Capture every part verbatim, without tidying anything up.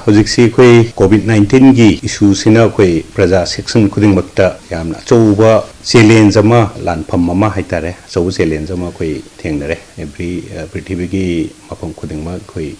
ꯍꯧꯖꯤꯛꯁꯤ ꯑꯩꯈꯣꯏ ꯀꯣꯚꯤꯗ ꯅꯥꯏꯟꯇꯤꯟꯒꯤ ꯏꯁꯨꯁꯤꯅ ꯑꯩꯈꯣꯏ ꯄ꯭ꯔꯖꯥ ꯁꯦꯛꯁꯟ ꯈꯨꯗꯤꯡꯃꯛꯇ ꯌꯥꯝꯅ ꯑꯆꯧꯕ ꯆꯦꯂꯦꯟꯖ ꯑꯃ, ꯂꯥꯟꯐꯝ ꯑꯃ ꯍꯥꯏꯇꯥꯔꯦ, ꯑꯆꯧꯕ ꯆꯦꯂꯦꯟꯖ ꯑꯃ ꯑꯩꯈꯣꯏ ꯊꯦꯡꯅꯔꯦ꯫ ꯑꯦꯚ꯭ꯔꯤ, ꯑ, ꯄ꯭ꯔꯤꯊꯤꯕꯤꯒꯤ ꯃꯐꯝ ꯈꯨꯗꯤꯡꯃꯛ ꯑꯩꯈꯣꯏ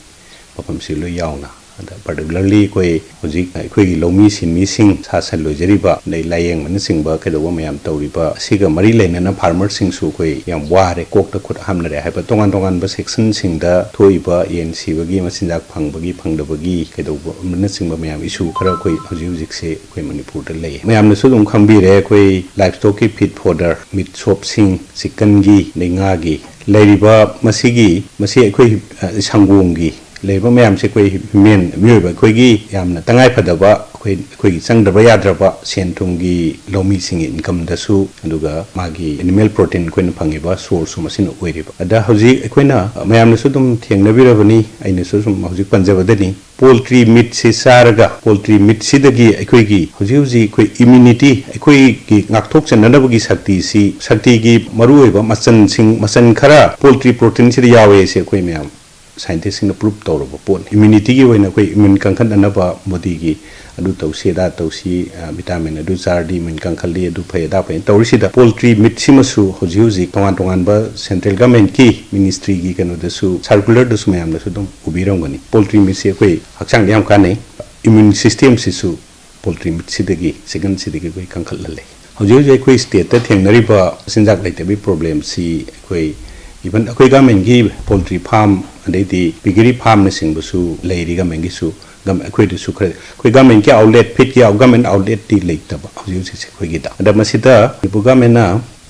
ꯃꯐꯝꯁꯤ ꯂꯣꯏ ꯌꯥꯎꯅ꯫ ꯑꯗ particularly ꯑꯩꯈꯣꯏ ꯍꯧꯖꯤꯛ ꯑꯩꯈꯣꯏꯒꯤ ꯂꯧꯃꯤ ꯁꯤꯟꯃꯤꯁꯤꯡ, ꯁꯥ ꯁꯟ ꯂꯣꯏꯖꯔꯤꯕ, ꯑꯗꯩ ꯂꯥꯏꯌꯦꯡꯕꯅꯆꯤꯡꯕ ꯀꯩꯗꯧꯕ ꯃꯌꯥꯝ ꯇꯧꯔꯤꯕ, ꯑꯁꯤꯒ ꯃꯔꯤ ꯂꯩꯅꯅ ꯐꯥꯔꯃꯔꯁꯤꯡꯁꯨ ꯑꯩꯈꯣꯏ ꯌꯥꯝ ꯋꯥꯔꯦ, ꯀꯣꯛꯇ ꯈꯨꯠ ꯍꯥꯝꯅꯔꯦ ꯍꯥꯏꯕ ꯇꯣꯉꯥꯟ ꯇꯣꯉꯥꯟꯕ ꯁꯦꯛꯁꯟꯁꯤꯡꯗ ꯊꯣꯛꯏꯕ ꯌꯦꯟ ꯁꯤꯕꯒꯤ, ꯃꯆꯤꯟꯖꯥꯛ ꯐꯪꯕꯒꯤ ꯐꯪꯗꯕꯒꯤ ꯀꯩꯗꯧꯕꯅꯆꯤꯡꯕ ꯃꯌꯥꯝ ꯏꯁꯨ ꯈꯔ ꯑꯩꯈꯣꯏ ꯍꯧꯖꯤꯛ ꯍꯧꯖꯤꯛꯁꯦ ꯑꯩꯈꯣꯏ ꯃꯅꯤꯄꯨꯔꯗ ꯂꯩ꯫ ꯃꯌꯥꯝꯅꯁꯨ ꯑꯗꯨꯝ ꯈꯪꯕꯤꯔꯦ, ꯑꯩꯈꯣꯏ ꯂꯥꯏꯐ ꯁ꯭ꯇꯣꯛꯀꯤ ꯐꯤꯗ ꯐꯣꯗꯔ, ꯃꯤꯠ ꯁꯣꯞꯁꯤꯡ, ꯆꯤꯛꯀꯟꯒꯤ, ꯑꯗꯩ ꯉꯥꯒꯤ ꯂꯩꯔꯤꯕ ꯃꯁꯤꯒꯤ, ꯃꯁꯤ ꯑꯩꯈꯣꯏ, ꯑ, ꯁꯪꯒꯣꯝꯒꯤ ꯂꯩꯔꯤꯕ ꯃꯌꯥꯝꯁꯦ ꯑꯩꯈꯣꯏ ꯍ꯭ꯌꯨꯃꯦꯟ, ꯃꯤꯑꯣꯏꯕ ꯑꯩꯈꯣꯏꯒꯤ ꯌꯥꯝꯅ ꯇꯉꯥꯏ ꯐꯗꯕ, ꯑꯩꯈꯣꯏ, ꯑꯩꯈꯣꯏꯒꯤ ꯆꯪꯗꯕ ꯌꯥꯗ꯭ꯔꯕ ꯁꯦꯟ ꯊꯨꯝꯒꯤ ꯂꯧꯃꯤꯁꯤꯡꯒꯤ ꯏꯟꯀꯝꯗꯁꯨ, ꯑꯗꯨꯒ ꯃꯥꯒꯤ ꯑꯦꯅꯤꯃꯦꯜ ꯄ꯭ꯔꯣꯇꯤꯟ ꯑꯩꯈꯣꯏꯅ ꯐꯪꯉꯤꯕ ꯁꯣꯔꯁꯁꯨ ꯃꯁꯤꯅ ꯑꯣꯏꯔꯤꯕ꯫ ꯑꯗ ꯍꯧꯖꯤꯛ ꯑꯩꯈꯣꯏꯅ ꯃꯌꯥꯝꯅꯁꯨ ꯑꯗꯨꯝ ꯊꯦꯡꯅꯕꯤꯔꯕꯅꯤ, ꯑꯩꯅꯁꯨ ꯁꯨꯝ ꯍꯧꯖꯤꯛ ꯄꯟꯖꯕꯗꯅꯤ, ꯄꯣꯜꯇ꯭ꯔꯤ ꯃꯤꯠꯁꯤ ꯆꯥꯔꯒ, ꯄꯣꯜꯇ꯭ꯔꯤ ꯃꯤꯠꯁꯤꯗꯒꯤ ꯑꯩꯈꯣꯏꯒꯤ ꯍꯧꯖꯤꯛ ꯍꯧꯖꯤꯛ ꯑꯩꯈꯣꯏ ꯏꯝꯌꯨꯅꯤꯇꯤ, ꯑꯩꯈꯣꯏꯒꯤ ꯉꯥꯛꯊꯣꯛꯆꯅꯅꯕꯒꯤ ꯁꯛꯇꯤꯁꯤ, ꯁꯛꯇꯤꯒꯤ ꯃꯔꯨꯑꯣꯏꯕ ꯃꯆꯜꯁꯤꯡ, ꯃꯆꯜ ꯈꯔ ꯄꯣꯜꯇ꯭ꯔꯤ ꯄ꯭ꯔꯣꯇꯤꯟꯁꯤꯗ ꯌꯥꯎꯋꯦ ꯍꯥꯏꯁꯦ ꯑꯩꯈꯣꯏ ꯃꯌꯥꯝ ꯁꯥꯏꯟꯇꯤꯁꯁꯤꯡꯅ ꯄ꯭ꯔꯨꯞ ꯇꯧꯔꯕ ꯄꯣꯠꯅꯤ꯫ ꯏꯝꯌꯨꯅꯤꯇꯤꯒꯤ ꯑꯣꯏꯅ ꯑꯩꯈꯣꯏ ꯏꯝꯌꯨꯟ ꯀꯟꯈꯠꯅꯅꯕ ꯃꯣꯗꯤꯒꯤ ꯑꯗꯨ ꯇꯧꯁꯤ, ꯑꯗꯥ ꯇꯧꯁꯤ, ꯑ, ꯚꯤꯇꯥꯃꯤꯟ ꯑꯗꯨ ꯆꯥꯔꯗꯤ ꯏꯝꯌꯨꯟ ꯀꯟꯈꯠꯂꯤ, ꯑꯗꯨ ꯐꯩ, ꯑꯗꯥ ꯐꯩ ꯇꯧꯔꯤꯁꯤꯗ, ꯄꯣꯜꯇ꯭ꯔꯤ ꯃꯤꯠꯁꯤꯃꯁꯨ ꯍꯧꯖꯤꯛ ꯍꯧꯖꯤꯛ ꯇꯣꯉꯥꯟ ꯇꯣꯉꯥꯟꯕ ꯁꯦꯟꯇ꯭ꯔꯦꯜ ꯒꯃꯦꯟꯠꯀꯤ ꯃꯤꯅꯤꯁꯇ꯭ꯔꯤꯒꯤ ꯀꯩꯅꯣꯗꯁꯨ, ꯁꯥꯔꯀꯨꯂꯔꯗꯁꯨ ꯃꯌꯥꯝꯅꯁꯨ ꯑꯗꯨꯝ ꯎꯕꯤꯔꯝꯒꯅꯤ꯫ ꯄꯣꯜꯇ꯭ꯔꯤ ꯃꯤꯠꯁꯤ ꯑꯩꯈꯣꯏ ꯍꯛꯆꯥꯡꯗ ꯌꯥꯝ ꯀꯥꯟꯅꯩ꯫ ꯏꯝꯌꯨꯟ ꯁꯤꯁꯇꯦꯝꯁꯤꯁꯨ ꯄꯣꯜꯇ꯭ꯔꯤ ꯃꯤꯠꯁꯤꯗꯒꯤ, ꯆꯤꯀꯟꯁꯤꯗꯒꯤ ꯑꯩꯈꯣꯏ ꯀꯟꯈꯠꯍꯜꯂꯦ꯫ ꯍꯧꯖꯤꯛ ꯍꯧꯖꯤꯛ ꯑꯩꯈꯣꯏ ꯁ꯭ꯇꯦꯠꯇ ꯊꯦꯡꯅꯔꯤꯕ ꯆꯤꯟꯖꯥꯛ ꯂꯩꯇꯕꯒꯤ ꯄ꯭ꯔꯣꯕ꯭ꯂꯦꯝꯁꯤ ꯑꯩꯈꯣꯏ, ꯏꯚꯟ ꯑꯩꯈꯣꯏ ꯒꯃꯦꯟꯒꯤ ꯄꯣꯜꯇ꯭ꯔꯤ ꯐꯥꯔꯝ, ꯑꯗꯩꯗꯤ ꯄꯤꯒꯔꯤ ꯐꯥꯔꯝꯅꯆꯤꯡꯕꯁꯨ ꯂꯩꯔꯤ ꯒꯃꯦꯟꯒꯤꯁꯨ꯫ ꯒꯝ-, ꯑꯩꯈꯣꯏꯗꯁꯨ ꯈꯔ, ꯑꯩꯈꯣꯏ ꯒꯃꯦꯟꯒꯤ ꯑꯥꯎꯠꯂꯦꯠ, ꯐꯤꯠꯀꯤ ꯑꯥꯎ-, ꯒꯃꯦꯟ ꯑꯥꯎꯠꯂꯦꯠꯇꯤ ꯂꯩꯇꯕ ꯍꯧꯖꯤꯛ ꯍꯧꯖꯤꯛꯁꯦ ꯑꯩꯈꯣꯏꯒꯤꯗ꯫ ꯑꯗ ꯃꯁꯤꯗ ꯃꯅꯤꯄꯨꯔ ꯒꯃꯦꯟꯅ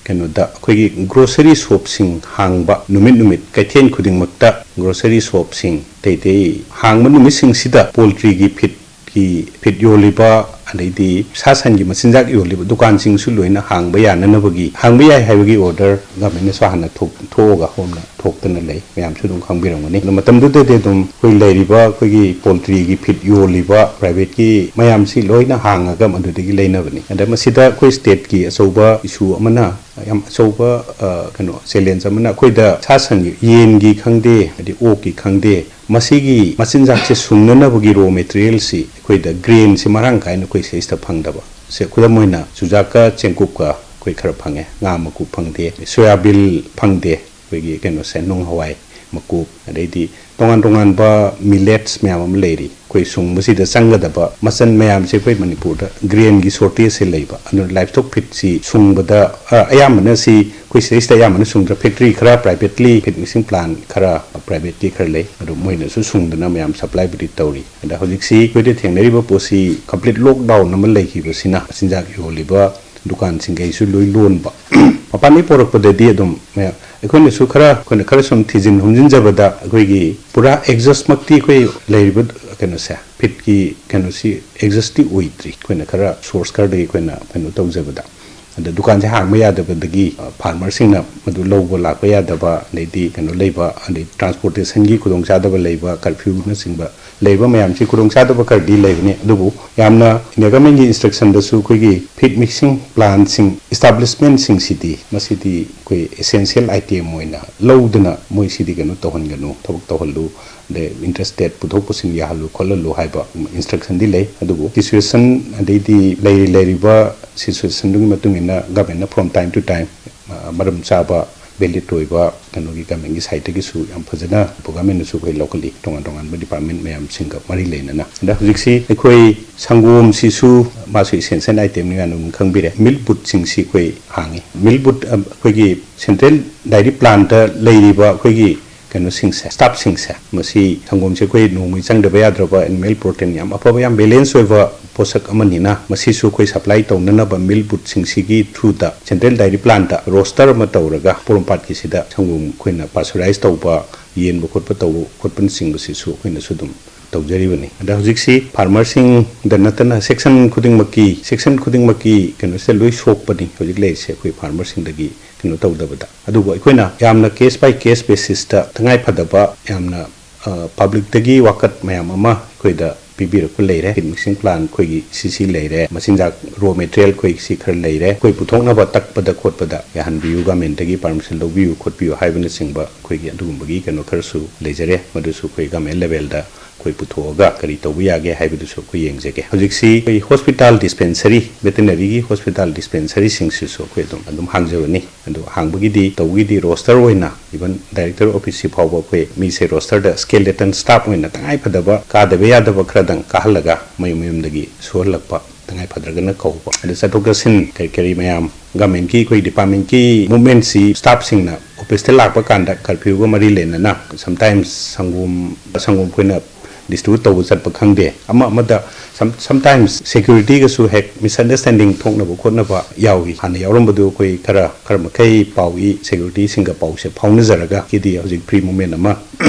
ꯀꯩꯅꯣꯗ ꯑꯩꯈꯣꯏꯒꯤ ꯒ꯭ꯔꯣꯁꯔꯤ ꯁꯣꯞꯁꯤꯡ ꯍꯥꯡꯕ ꯅꯨꯃꯤꯠ ꯅꯨꯃꯤꯠ ꯀꯩꯊꯦꯜ ꯈꯨꯗꯤꯡꯃꯛꯇ ꯒ꯭ꯔꯣꯁꯔꯤ ꯁꯣꯞꯁꯤꯡ ꯑꯇꯩ ꯑꯇꯩ ꯍꯥꯡꯕ ꯅꯨꯃꯤꯠꯁꯤꯡꯁꯤꯗ ꯄꯣꯜꯇ꯭ꯔꯤꯒꯤ ꯐꯤꯠ ꯀꯤ ꯐꯤꯠ ꯌꯣꯜꯂꯤꯕ, ꯑꯗꯩꯗꯤ ꯁꯥ ꯁꯟꯒꯤ ꯃꯆꯤꯟꯖꯥꯛ ꯌꯣꯜꯂꯤꯕ ꯗꯨꯀꯥꯟꯁꯤꯡꯁꯨ ꯂꯣꯏꯅ ꯍꯥꯡꯕ ꯌꯥꯅꯅꯕꯒꯤ, ꯍꯥꯡꯕ ꯌꯥꯏ ꯍꯥꯏꯕꯒꯤ ꯑꯣꯔꯗꯔ ꯒꯚꯔꯟꯃꯦꯟꯠꯅꯁꯨ ꯍꯥꯟꯅ ꯊꯣꯛ-, ꯊꯣꯛꯑꯒ ꯍꯣꯝꯅ ꯊꯣꯛꯇꯅ ꯂꯩ, ꯃꯌꯥꯝꯁꯨ ꯑꯗꯨꯝ ꯈꯪꯕꯤꯔꯝꯒꯅꯤ꯫ ꯑꯗꯣ ꯃꯇꯝꯗꯨꯗꯗꯤ ꯑꯗꯨꯝ ꯑꯩꯈꯣꯏ ꯂꯩꯔꯤꯕ ꯑꯩꯈꯣꯏꯒꯤ ꯄꯣꯜꯇ꯭ꯔꯤꯒꯤ ꯐꯤꯠ ꯌꯣꯜꯂꯤꯕ ꯄ꯭ꯔꯥꯏꯚꯦꯠꯀꯤ ꯃꯌꯥꯝꯁꯤ ꯂꯣꯏꯅ ꯍꯥꯡꯉꯒ ꯃꯗꯨꯗꯒꯤ ꯂꯩꯅꯕꯅꯤ꯫ ꯑꯗ ꯃꯁꯤꯗ ꯑꯩꯈꯣꯏ ꯁ꯭ꯇꯦꯠꯀꯤ ꯑꯆꯧꯕ ꯏꯁꯨ ꯑꯃꯅ, ꯌꯥꯝ ꯑꯆꯧꯕ, ꯑ, ꯀꯩꯅꯣ, ꯆꯦꯂꯦꯟꯖ ꯑꯃꯅ ꯑꯩꯈꯣꯏꯗ ꯁꯥ ꯁꯟꯒꯤ, ꯌꯦꯟꯒꯤ ꯈꯪꯗꯦ, ꯑꯗꯩ ꯑꯣꯛꯀꯤ ꯈꯪꯗꯦ, ꯃꯁꯤꯒꯤ ꯃꯆꯤꯟꯖꯥꯛꯁꯦ ꯁꯨꯡꯅꯅꯕꯒꯤ ꯔꯣ ꯃꯦꯇꯔꯤꯌꯦꯜꯁꯤ ꯑꯩꯈꯣꯏꯗ ꯒ꯭ꯔꯦꯟꯁꯤ ꯃꯔꯥꯡ ꯀꯥꯏꯅ ꯑꯩꯈꯣꯏ ꯁꯤꯗꯩꯁꯤꯗ ꯐꯪꯗꯕ꯫ ꯁꯦ, ꯈꯨꯗꯝ ꯑꯣꯏꯅ, ꯆꯨꯖꯥꯛꯀ ꯆꯦꯡꯀꯨꯞꯀ ꯑꯩꯈꯣꯏ ꯈꯔ ꯐꯪꯉꯦ, ꯉꯥ ꯃꯀꯨ ꯐꯪꯗꯦ, ꯁꯣꯌꯥꯕꯤꯜ ꯐꯪꯗꯦ, ꯑꯩꯈꯣꯏꯒꯤ ꯀꯩꯅꯣꯁꯦ, ꯅꯨꯡ ꯍꯋꯥꯏ ꯃꯀꯨ, ꯑꯗꯩꯗꯤ ꯇꯣꯉꯥꯟ ꯇꯣꯉꯥꯟꯕ ꯃꯤꯂꯦꯠꯁ ꯃꯌꯥꯝ ꯑꯃ ꯂꯩꯔꯤ꯫ ꯑꯩꯈꯣꯏ ꯁꯨꯡꯕꯁꯤꯗ ꯆꯪꯒꯗꯕ ꯃꯆꯜ ꯃꯌꯥꯝꯁꯦ ꯑꯩꯈꯣꯏ ꯃꯅꯤꯄꯨꯔꯗ ꯒ꯭ꯔꯦꯟꯒꯤ ꯁꯣꯔꯇꯦꯖꯁꯦ ꯂꯩꯕ꯫ ꯑꯗꯨꯅ ꯂꯥꯏꯐꯁ꯭ꯇꯣꯛ ꯐꯤꯠꯁꯤ ꯁꯨꯡꯕꯗ, ꯑ, ꯑꯌꯥꯝꯕꯅ ꯁꯤ ꯑꯩꯈꯣꯏ ꯁꯤꯗꯩꯁꯤꯗ ꯑꯌꯥꯝꯕꯅ ꯁꯨꯡꯗ꯭ꯔꯦ꯫ ꯐꯦꯛꯇꯔꯤ ꯈꯔ, ꯄ꯭ꯔꯥꯏꯚꯦꯠꯂꯤ ꯐꯤꯠ ꯃꯤꯛꯁꯤꯡ ꯄ꯭ꯂꯥꯟ ꯈꯔ, ꯄ꯭ꯔꯥꯏꯚꯦꯠꯀꯤ ꯈꯔ ꯂꯩ, ꯑꯗꯨ ꯃꯣꯏꯅꯁꯨ ꯁꯨꯡꯗꯅ ꯃꯌꯥꯝ ꯁꯄ꯭ꯂꯥꯏꯕꯨꯗꯤ ꯇꯧꯔꯤ꯫ ꯑꯗ ꯍꯧꯖꯤꯛꯁꯤ ꯑꯩꯈꯣꯏꯗ ꯊꯦꯡꯅꯔꯤꯕ ꯄꯣꯠꯁꯤ ꯀꯝꯄ꯭ꯂꯤꯠ ꯂꯣꯛꯗꯥꯎꯟ ꯑꯃ ꯂꯩꯈꯤꯕꯁꯤꯅ ꯃꯆꯤꯟꯖꯥꯛ ꯌꯣꯜꯂꯤꯕ ꯗꯨꯀꯥꯟꯁꯤꯡꯈꯩꯁꯨ ꯂꯣꯏ ꯂꯣꯟꯕ꯫ ꯃꯄꯥꯟꯗꯒꯤ ꯄꯣꯔꯛꯄꯗꯗꯤ ꯑꯗꯨꯝ ꯃꯌꯥꯝ, ꯑꯩꯈꯣꯏꯅꯁꯨ ꯈꯔ, ꯑꯩꯈꯣꯏꯅ ꯈꯔ ꯁꯨꯝ ꯊꯤꯖꯤꯟ ꯍꯨꯝꯖꯤꯟꯖꯕꯗ, ꯑꯩꯈꯣꯏꯒꯤ ꯄꯨꯔꯥ ꯑꯦꯛꯖꯁꯃꯛꯇꯤ ꯑꯩꯈꯣꯏ ꯂꯩꯔꯤꯕ ꯀꯩꯅꯣꯁꯦ, ꯐꯤꯠꯀꯤ ꯀꯩꯅꯣꯁꯤ ꯑꯦꯛꯖꯁꯇꯤ ꯑꯣꯏꯗ꯭ꯔꯤ꯫ ꯑꯩꯈꯣꯏꯅ ꯈꯔ ꯁꯣꯔꯁ ꯈꯔꯗꯒꯤ ꯑꯩꯈꯣꯏꯅ ꯀꯩꯅꯣ ꯇꯧꯖꯕꯗ, ꯑꯗ ꯗꯨꯀꯥꯟꯁꯦ ꯍꯥꯡꯕ ꯌꯥꯗꯕꯗꯒꯤ, ꯑ, ꯐꯥꯔꯃꯔꯁꯤꯡꯅ ꯃꯗꯨ ꯂꯧꯕ ꯂꯥꯛꯄ ꯌꯥꯗꯕ, ꯑꯗꯩꯗꯤ ꯀꯩꯅꯣ ꯂꯩꯕ, ꯑꯗꯩ ꯇ꯭ꯔꯥꯟꯁꯄꯣꯔꯇꯦꯁꯟꯒꯤ ꯈꯨꯗꯣꯡꯆꯥꯗꯕ ꯂꯩꯕ, ꯀꯔꯐ꯭ꯌꯨꯅꯆꯤꯡꯕ ꯂꯩꯕ ꯃꯌꯥꯝꯁꯤ ꯈꯨꯗꯣꯡꯆꯥꯗꯕ ꯈꯔꯗꯤ ꯂꯩꯕꯅꯤ꯫ ꯑꯗꯨꯕꯨ ꯌꯥꯝꯅ ꯏꯟꯗꯤꯌꯥ ꯒꯚꯔꯟꯃꯦꯟꯠꯀꯤ ꯏꯟꯁꯇ꯭ꯔꯛꯁꯟꯗꯁꯨ ꯑꯩꯈꯣꯏꯒꯤ ꯐꯤꯠ ꯃꯤꯛꯁꯤꯡ ꯄ꯭ꯂꯥꯟꯁꯤꯡ, ꯏꯁꯇꯥꯕ꯭ꯂꯤꯁꯃꯦꯟꯠꯁꯤꯡꯁꯤꯗꯤ ꯃꯁꯤꯗꯤ ꯑꯩꯈꯣꯏ ꯑꯦꯁꯦꯟꯁꯤꯌꯦꯜ ꯑꯥꯏꯇꯦꯝ ꯑꯣꯏꯅ ꯂꯧꯗꯅ ꯃꯣꯏꯁꯤꯗꯤ ꯀꯩꯅꯣ ꯇꯧꯍꯟꯒꯅꯨ, ꯊꯕꯛ ꯇꯧꯍꯜꯂꯨ, ꯑꯗꯩ ꯏꯟꯇꯔ ꯁ꯭ꯇꯦꯠ ꯄꯨꯊꯣꯛ ꯄꯨꯁꯤꯟ ꯌꯥꯍꯜꯂꯨ ꯈꯣꯠꯍꯜꯂꯨ ꯍꯥꯏꯕ ꯏꯟꯁꯇ꯭ꯔꯛꯁꯟꯗꯤ ꯂꯩ꯫ ꯑꯗꯨꯕꯨ ꯁꯤꯆꯨꯋꯦꯁꯟ, ꯑꯗꯩꯗꯤ ꯂꯩꯔꯤ ꯂꯩꯔꯤꯕ ꯁꯤꯆꯨꯋꯦꯁꯟꯗꯨꯒꯤ ꯃꯇꯨꯡ ꯏꯟꯅ ꯒꯚꯔꯟꯃꯦꯟꯠꯅ from time to time, ꯑ, ꯃꯔꯝ ꯆꯥꯕ, ꯚꯦꯂꯤꯗ ꯑꯣꯏꯕ ꯀꯩꯅꯣꯒꯤ ꯒꯚꯔꯟꯃꯦꯟꯠꯀꯤ ꯁꯥꯏꯠꯇꯒꯤꯁꯨ ꯌꯥꯝ ꯐꯖꯅ ꯒꯚꯔꯟꯃꯦꯟꯠꯅꯁꯨ ꯑꯩꯈꯣꯏ ꯂꯧꯈꯠꯂꯤ, ꯇꯣꯉꯥꯟ ꯇꯣꯉꯥꯟꯕ ꯗꯤꯄꯥꯔꯠꯃꯦꯟꯠ ꯃꯌꯥꯝꯁꯤꯡꯒ ꯃꯔꯤ ꯂꯩꯅꯅ꯫ ꯑꯗ ꯍꯧꯖꯤꯛꯁꯤ ꯑꯩꯈꯣꯏ ꯁꯪꯒꯣꯝꯁꯤꯁꯨ ꯃꯥꯁꯨ ꯑꯦꯁꯦꯟꯁꯤꯌꯦꯜ ꯑꯥꯏꯇꯦꯝꯅꯤ ꯍꯥꯏꯅ ꯑꯗꯨꯝ ꯈꯪꯕꯤꯔꯦ꯫ ꯃꯤꯜꯛ ꯕꯨꯠꯁꯤꯡꯁꯤ ꯑꯩꯈꯣꯏ ꯍꯥꯡꯉꯤ꯫ ꯃꯤꯜꯛ ꯕꯨꯠ, ꯑ, ꯑꯩꯈꯣꯏꯒꯤ ꯁꯦꯟꯇ꯭ꯔꯦꯜ ꯗꯥꯏꯔꯤ ꯄ꯭ꯂꯥꯟꯠꯇ ꯂꯩꯔꯤꯕ ꯑꯩꯈꯣꯏꯒꯤ ꯀꯩꯅꯣꯁꯤꯡꯁꯦ, ꯁ꯭ꯇꯥꯐꯁꯤꯡꯁꯦ, ꯃꯁꯤ ꯁꯪꯒꯣꯝꯁꯦ ꯑꯩꯈꯣꯏ ꯅꯣꯡꯃꯒꯤ ꯆꯪꯗꯕ ꯌꯥꯗ꯭ꯔꯕ ꯑꯦꯅꯤꯃꯦꯜ ꯄ꯭ꯔꯣꯇꯤꯟ ꯌꯥꯝ ꯑꯐꯕ, ꯌꯥꯝ ꯕꯦꯂꯦꯟꯁ ꯑꯣꯏꯕ ꯄꯣꯠꯁꯛ ꯑꯃꯅꯤꯅ, ꯃꯁꯤꯁꯨ ꯑꯩꯈꯣꯏ ꯁꯄ꯭ꯂꯥꯏ ꯇꯧꯅꯅꯕ ꯃꯤꯜꯛ ꯕꯨꯠꯁꯤꯡꯁꯤꯒꯤ ꯊ꯭ꯔꯨꯗ ꯁꯦꯟꯇ꯭ꯔꯦꯜ ꯗꯥꯏꯔꯤ ꯄ꯭ꯂꯥꯟꯠꯇ ꯔꯣꯁꯇꯔ ꯑꯃ ꯇꯧꯔꯒ ꯄꯣꯔꯣꯝꯄꯥꯠꯀꯤꯁꯤꯗ ꯁꯪꯒꯣꯝ ꯑꯩꯈꯣꯏꯅ ꯄꯥꯁꯆꯔꯥꯏꯁ ꯇꯧꯕ, ꯌꯦꯟꯕ ꯈꯣꯠꯄ ꯇꯧꯕ ꯈꯣꯠꯄꯅꯆꯤꯡꯕꯁꯤꯁꯨ ꯑꯩꯈꯣꯏꯅꯁꯨ ꯑꯗꯨꯝ ꯇꯧꯖꯔꯤꯕꯅꯤ꯫ ꯑꯗ ꯍꯧꯖꯤꯛꯁꯤ ꯐꯥꯔꯃꯔꯁꯤꯡꯗ ꯅꯠꯇꯅ ꯁꯦꯛꯁꯟ ꯈꯨꯗꯤꯡꯃꯛꯀꯤ, ꯁꯦꯛꯁꯟ ꯈꯨꯗꯤꯡꯃꯛꯀꯤ ꯀꯩꯅꯣꯁꯤꯗ ꯂꯣꯏ ꯁꯣꯛꯄꯅꯤ ꯍꯧꯖꯤꯛ ꯂꯩꯔꯤꯁꯦ, ꯑꯩꯈꯣꯏ ꯐꯥꯔꯃꯔꯁꯤꯡꯗꯒꯤ ꯀꯩꯅꯣ ꯇꯧꯗꯕꯗ꯫ ꯑꯗꯨꯕꯨ ꯑꯩꯈꯣꯏꯅ ꯌꯥꯝꯅ case by case basisꯇ ꯇꯉꯥꯏ ꯐꯗꯕ, ꯌꯥꯝꯅ, ꯑ, ꯄꯕ꯭ꯂꯤꯛꯇꯒꯤ ꯋꯥꯀꯠ ꯃꯌꯥꯝ ꯑꯃ ꯑꯩꯈꯣꯏꯗ ꯄꯤꯕꯤꯔꯛꯄ ꯂꯩꯔꯦ꯫ ꯐꯤꯠ ꯃꯤꯛꯁꯤꯡ ꯄ꯭ꯂꯥꯟ ꯑꯩꯈꯣꯏꯒꯤ ꯁꯤ ꯁꯤ ꯂꯩꯔꯦ, ꯃꯆꯤꯟꯖꯥꯛ ꯔꯣ ꯃꯦꯇꯔꯤꯌꯦꯜ ꯑꯩꯈꯣꯏ ꯁꯤ ꯈꯔ ꯂꯩꯔꯦ, ꯑꯩꯈꯣꯏ ꯄꯨꯊꯣꯛꯅꯕ ꯇꯛꯄꯗ ꯈꯣꯠꯄꯗ ꯌꯥꯍꯟꯕꯤꯌꯨ, ꯒꯃꯦꯟꯗꯒꯤ ꯄꯥꯔꯃꯤꯁꯟ ꯂꯧꯕꯤꯌꯨ ꯈꯣꯠꯄꯤꯌꯨ ꯍꯥꯏꯕꯅꯆꯤꯡꯕ ꯑꯩꯈꯣꯏꯒꯤ ꯑꯗꯨꯒꯨꯝꯕꯒꯤ ꯀꯩꯅꯣ ꯈꯔꯁꯨ ꯂꯩꯖꯔꯦ꯫ ꯃꯗꯨꯁꯨ ꯑꯩꯈꯣꯏ ꯒꯃꯦꯟ ꯂꯦꯚꯦꯜꯗ ꯑꯩꯈꯣꯏ ꯄꯨꯊꯣꯛꯑꯒ ꯀꯔꯤ ꯇꯧꯕ ꯌꯥꯒꯦ ꯍꯥꯏꯕꯗꯨꯁꯨ ꯑꯩꯈꯣꯏ ꯌꯦꯡꯖꯒꯦ꯫ ꯍꯧꯖꯤꯛꯁꯤ ꯑꯩꯈꯣꯏ ꯍꯣꯁꯄꯤꯇꯥꯜ ꯗꯤꯁꯄꯦꯟꯁꯔꯤ, ꯚꯦꯇꯤꯅꯔꯤꯒꯤ ꯍꯣꯁꯄꯤꯇꯥꯜ ꯗꯤꯁꯄꯦꯟꯁꯔꯤꯁꯤꯡꯁꯤꯁꯨ ꯑꯩꯈꯣꯏ ꯑꯗꯨꯝ ꯑꯗꯨꯝ ꯍꯥꯡꯖꯕꯅꯤ꯫ ꯑꯗꯨ ꯍꯥꯡꯕꯒꯤꯗꯤ, ꯇꯧꯕꯒꯤꯗꯤ ꯔꯣꯁꯇꯔ ꯑꯣꯏꯅ, ꯏꯚꯟ ꯗꯥꯏꯔꯦꯛꯇꯔ ꯑꯣꯐꯤꯁꯁꯤ ꯐꯥꯎꯕ ꯑꯩꯈꯣꯏ ꯃꯤꯁꯦ ꯔꯣꯁꯇꯔꯗ ꯁ꯭ꯀꯦꯂꯦꯇꯟ ꯁ꯭ꯇꯥꯐ ꯑꯣꯏꯅ ꯇꯉꯥꯏ ꯐꯗꯕ ꯀꯥꯗꯕ ꯌꯥꯗꯕ ꯈꯔꯗꯪ ꯀꯥꯍꯜꯂꯒ ꯃꯌꯨꯝ ꯃꯌꯨꯝꯗꯒꯤ ꯁꯨꯍꯜꯂꯛꯄ, ꯇꯉꯥꯏ ꯐꯗ꯭ꯔꯒꯅ ꯀꯧꯕ꯫ ꯑꯗꯨ ꯆꯠꯊꯣꯛ ꯆꯠꯁꯤꯟ ꯀꯔꯤ ꯀꯔꯤ ꯃꯌꯥꯝ, ꯒꯃꯦꯟꯒꯤ ꯑꯩꯈꯣꯏ ꯗꯤꯄꯥꯔꯠꯃꯦꯟꯀꯤ ꯃꯨꯞꯃꯦꯟꯁꯤ ꯁ꯭ꯇꯥꯐꯁꯤꯡꯅ ꯑꯣꯐꯤꯁꯇ ꯂꯥꯛꯄ ꯀꯥꯟꯗ ꯀꯔꯐ꯭ꯌꯨꯒ ꯃꯔꯤ ꯂꯩꯅꯅ ꯁꯝꯇꯥꯏꯝꯁ ꯁꯪꯒꯣꯝ, ꯁꯪꯒꯣꯝ ꯑꯩꯈꯣꯏꯅ ꯗꯤꯁꯇ꯭ꯔꯤꯕ꯭ꯌꯨꯠ ꯇꯧꯕ ꯆꯠꯄ ꯈꯪꯗꯦ, ꯑꯃ ꯑꯃꯗ ꯁꯝ ꯁꯝꯇꯥꯏꯝꯁ ꯁꯦꯀ꯭ꯌꯨꯔꯤꯇꯤꯒꯁꯨ ꯍꯦꯛ ꯃꯤꯁꯑꯟꯗꯔꯁ꯭ꯇꯦꯟꯗꯤꯡ ꯊꯣꯛꯅꯕ ꯈꯣꯠꯅꯕ ꯌꯥꯎꯏ꯫ ꯍꯥꯟꯅ ꯌꯥꯎꯔꯝꯕꯗꯨ ꯑꯩꯈꯣꯏ ꯈꯔ ꯈꯔ ꯃꯈꯩ ꯄꯥꯎ ꯏ, ꯁꯦꯀ꯭ꯌꯨꯔꯤꯇꯤꯁꯤꯡꯒ ꯄꯥꯎꯁꯦ ꯐꯥꯎꯅꯖꯔꯒ ꯀꯤꯗꯤ ꯍꯧꯖꯤꯛ ꯐ꯭ꯔꯤ ꯃꯨꯞꯃꯦꯟ ꯑꯃ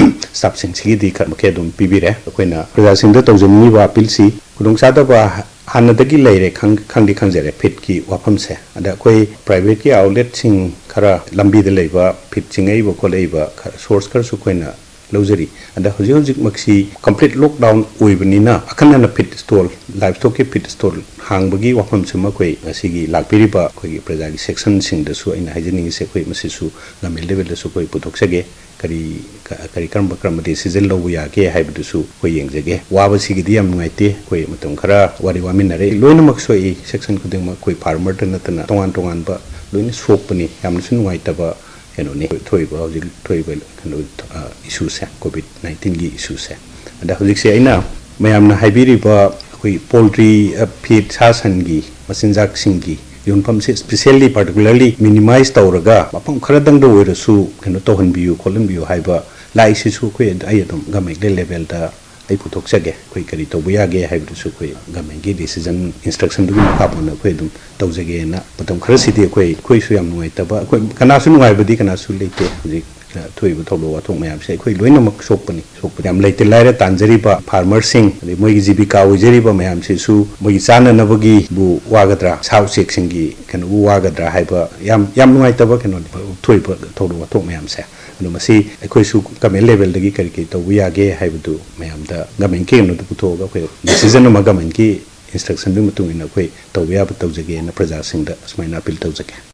ꯁ꯭ꯇꯥꯐꯁꯤꯡꯁꯤꯒꯤꯗꯤ ꯈꯔ ꯃꯈꯩ ꯑꯗꯨꯝ ꯄꯤꯕꯤꯔꯦ꯫ ꯑꯩꯈꯣꯏꯅ ꯄ꯭ꯔꯖꯥꯁꯤꯡꯗ ꯇꯧꯖꯅꯤꯡꯉꯤꯕ ꯑꯄꯤꯜꯁꯤ, ꯈꯨꯗꯣꯡꯆꯥꯗꯕ ꯍꯥꯟꯅꯗꯒꯤ ꯂꯩꯔꯦ, ꯈꯪ ꯈꯪꯗꯤ ꯈꯪꯖꯔꯦ ꯐꯤꯠꯀꯤ ꯋꯥꯐꯝꯁꯦ꯫ ꯑꯗ ꯑꯩꯈꯣꯏ ꯄ꯭ꯔꯥꯏꯚꯦꯠꯀꯤ ꯑꯥꯎꯠꯂꯦꯠꯁꯤꯡ ꯈꯔ ꯂꯝꯕꯤꯗ ꯂꯩꯕ ꯐꯤꯠ ꯆꯤꯡꯉꯛꯏꯕ ꯈꯣꯠꯂꯛꯏꯕ ꯈꯔ ꯁꯣꯔꯁ ꯈꯔꯁꯨ ꯑꯩꯈꯣꯏꯅ ꯂꯧꯖꯔꯤ꯫ ꯑꯗ ꯍꯧꯖꯤꯛ ꯍꯧꯖꯤꯛꯃꯛꯁꯤ ꯀꯝꯄ꯭ꯂꯤꯠ ꯂꯣꯛꯗꯥꯎꯟ ꯑꯣꯏꯕꯅꯤꯅ ꯑꯈꯟꯅꯅ ꯐꯤꯠ ꯁ꯭ꯇꯣꯜ, ꯂꯥꯏꯞ ꯁ꯭ꯇꯣꯛꯀꯤ ꯐꯤꯠ ꯁ꯭ꯇꯣꯜ ꯍꯥꯡꯕꯒꯤ ꯋꯥꯐꯝꯁꯤꯃ ꯑꯩꯈꯣꯏ ꯉꯁꯤꯒꯤ ꯂꯥꯛꯄꯤꯔꯤꯕ ꯑꯩꯈꯣꯏꯒꯤ ꯄ꯭ꯔꯖꯥꯒꯤ ꯁꯦꯛꯁꯟꯁꯤꯡꯗꯁꯨ ꯑꯩꯅ ꯍꯥꯏꯖꯅꯤꯡꯉꯤꯁꯦ, ꯑꯩꯈꯣꯏ ꯃꯁꯤꯁꯨ ꯒꯃꯦꯟ ꯂꯦꯚꯦꯜꯗꯁꯨ ꯑꯩꯈꯣꯏ ꯄꯨꯊꯣꯛꯆꯒꯦ꯫ ꯀꯔꯤ ꯀ- ꯀꯔꯤ ꯀꯔꯝꯕ ꯀꯔꯝꯕ ꯗꯤꯁꯤꯖꯟ ꯂꯧꯕ ꯌꯥꯒꯦ ꯍꯥꯏꯕꯗꯨꯁꯨ ꯑꯩꯈꯣꯏ ꯌꯦꯡꯖꯒꯦ꯫ ꯋꯥꯕꯁꯤꯒꯤꯗꯤ ꯌꯥꯝ ꯅꯨꯡꯉꯥꯏꯇꯦ, ꯑꯩꯈꯣꯏ ꯃꯇꯝ ꯈꯔ ꯋꯥꯔꯤ ꯋꯥꯃꯤꯟꯅꯔꯦ꯫ ꯂꯣꯏꯅꯃꯛ ꯁꯣꯛꯏ, ꯁꯦꯛꯁꯟ ꯈꯨꯗꯤꯡꯃꯛ ꯑꯩꯈꯣꯏ ꯐꯥꯔꯃꯔꯗ ꯅꯠꯇꯅ ꯇꯣꯉꯥꯟ ꯇꯣꯉꯥꯟꯕ ꯂꯣꯏꯅ ꯁꯣꯛꯄꯅꯤ꯫ ꯌꯥꯝꯅꯁꯨ ꯅꯨꯡꯉꯥꯏꯇꯕ ꯀꯩꯅꯣꯅꯤ ꯊꯣꯛꯏꯕ, ꯍꯧꯖꯤꯛ ꯊꯣꯛꯏꯕ ꯀꯩꯅꯣ, ꯑ, ꯏꯁꯨꯁꯦ, ꯀꯣꯚꯤꯗ ꯅꯥꯏꯟꯇꯤꯟꯒꯤ ꯏꯁꯨꯁꯦ꯫ ꯑꯗ ꯍꯧꯖꯤꯛꯁꯦ ꯑꯩꯅ ꯃꯌꯥꯝꯅ ꯍꯥꯏꯕꯤꯔꯤꯕ ꯑꯩꯈꯣꯏ ꯄꯣꯜꯇ꯭ꯔꯤ, ꯑ, ꯐꯤꯠ, ꯁꯥ ꯁꯟꯒꯤ ꯃꯆꯤꯟꯖꯥꯛꯁꯤꯡꯒꯤ ꯌꯣꯟꯐꯝꯁꯦ ꯏꯁꯄꯤꯁꯦꯜꯂꯤ, ꯄꯥꯔꯇꯤꯀꯨꯂꯔꯂꯤ ꯃꯤꯅꯤꯃꯥꯏꯁ ꯇꯧꯔꯒ ꯃꯐꯝ ꯈꯔꯗꯪꯗ ꯑꯣꯏꯔꯁꯨ ꯀꯩꯅꯣ ꯇꯧꯍꯟꯕꯤꯌꯨ ꯈꯣꯠꯍꯟꯕꯤꯌꯨ ꯍꯥꯏꯕ ꯂꯥꯛꯏꯁꯤꯁꯨ ꯑꯩꯈꯣꯏ, ꯑꯩ ꯑꯗꯨꯝ ꯒꯃꯦꯟꯒꯤ ꯂꯦꯚꯦꯜꯗ ꯑꯩ ꯄꯨꯊꯣꯛꯆꯒꯦ꯫ ꯑꯩꯈꯣꯏ ꯀꯔꯤ ꯇꯧꯕ ꯌꯥꯒꯦ ꯍꯥꯏꯕꯗꯨꯁꯨ ꯑꯩꯈꯣꯏ ꯒꯃꯦꯟꯒꯤ ꯗꯤꯁꯤꯖꯟ, ꯏꯟꯁꯇ꯭ꯔꯛꯁꯟꯗꯨꯒꯤ ꯃꯈꯥ ꯄꯣꯟꯅ ꯑꯩꯈꯣꯏ ꯑꯗꯨꯝ ꯇꯧꯖꯒꯦꯅ꯫ ꯃꯇꯝ ꯈꯔꯁꯤꯗꯤ ꯑꯩꯈꯣꯏ, ꯑꯩꯈꯣꯏꯁꯨ ꯌꯥꯝ ꯅꯨꯡꯉꯥꯏꯇꯕ, ꯑꯩꯈꯣꯏ ꯀꯅꯥꯁꯨ ꯅꯨꯡꯉꯥꯏꯕꯗꯤ ꯀꯅꯥꯁꯨ ꯂꯩꯇꯦ꯫ ꯍꯧꯖꯤꯛ ꯊꯣꯛꯏꯕ ꯊꯧꯗꯣꯛ ꯋꯥꯊꯣꯛ ꯃꯌꯥꯝꯁꯦ ꯑꯩꯈꯣꯏ ꯂꯣꯏꯅꯃꯛ ꯁꯣꯛꯄꯅꯤ꯫ ꯁꯣꯛꯄꯗꯤ ꯌꯥꯝ ꯂꯩꯇ ꯂꯥꯏꯔ ꯇꯥꯟꯖꯔꯤꯕ ꯐꯥꯔꯃꯔꯁꯤꯡ, ꯑꯗꯩ ꯃꯣꯏꯒꯤ ꯖꯤꯕꯤꯀꯥ ꯑꯣꯏꯖꯔꯤꯕ ꯃꯌꯥꯝꯁꯤꯁꯨ ꯃꯣꯏꯒꯤ ꯆꯥꯅꯅꯕꯒꯤꯕꯨ ꯋꯥꯒꯗ꯭ꯔꯥ, ꯁꯥ ꯎꯆꯦꯛꯁꯤꯡꯒꯤ ꯀꯩꯅꯣꯕꯨ ꯋꯥꯒꯗ꯭ꯔꯥ ꯍꯥꯏꯕ ꯌꯥꯝ, ꯌꯥꯝ ꯅꯨꯡꯉꯥꯏꯇꯕ ꯀꯩꯅꯣꯅꯤ ꯊꯣꯛꯏꯕ ꯊꯧꯗꯣꯛ ꯋꯥꯊꯣꯛ ꯃꯌꯥꯝꯁꯦ꯫ ꯑꯗꯣ ꯃꯁꯤ ꯑꯩꯈꯣꯏꯁꯨ ꯒꯃꯦꯟ ꯂꯦꯚꯦꯜꯗꯒꯤ ꯀꯔꯤ ꯀꯔꯤ ꯇꯧꯕ ꯌꯥꯒꯦ ꯍꯥꯏꯕꯗꯨ ꯃꯌꯥꯝꯗ ꯒꯃꯦꯟꯒꯤ ꯀꯩꯅꯣꯗꯨ ꯄꯨꯊꯣꯛꯑꯒ ꯑꯩꯈꯣꯏ ꯗꯤꯁꯤꯖꯟ ꯑꯃ ꯒꯃꯦꯟꯒꯤ ꯏꯟꯁꯇ꯭ꯔꯛꯁꯟꯗꯨꯒꯤ ꯃꯇꯨꯡ ꯏꯟꯅ ꯑꯩꯈꯣꯏ ꯇꯧꯕ ꯌꯥꯕ ꯇꯧꯖꯒꯦꯅ ꯄ꯭ꯔꯖꯥꯁꯤꯡꯗ ꯑꯁꯨꯃꯥꯏꯅ ꯑꯄꯤꯜ ꯇꯧꯖꯒꯦ꯫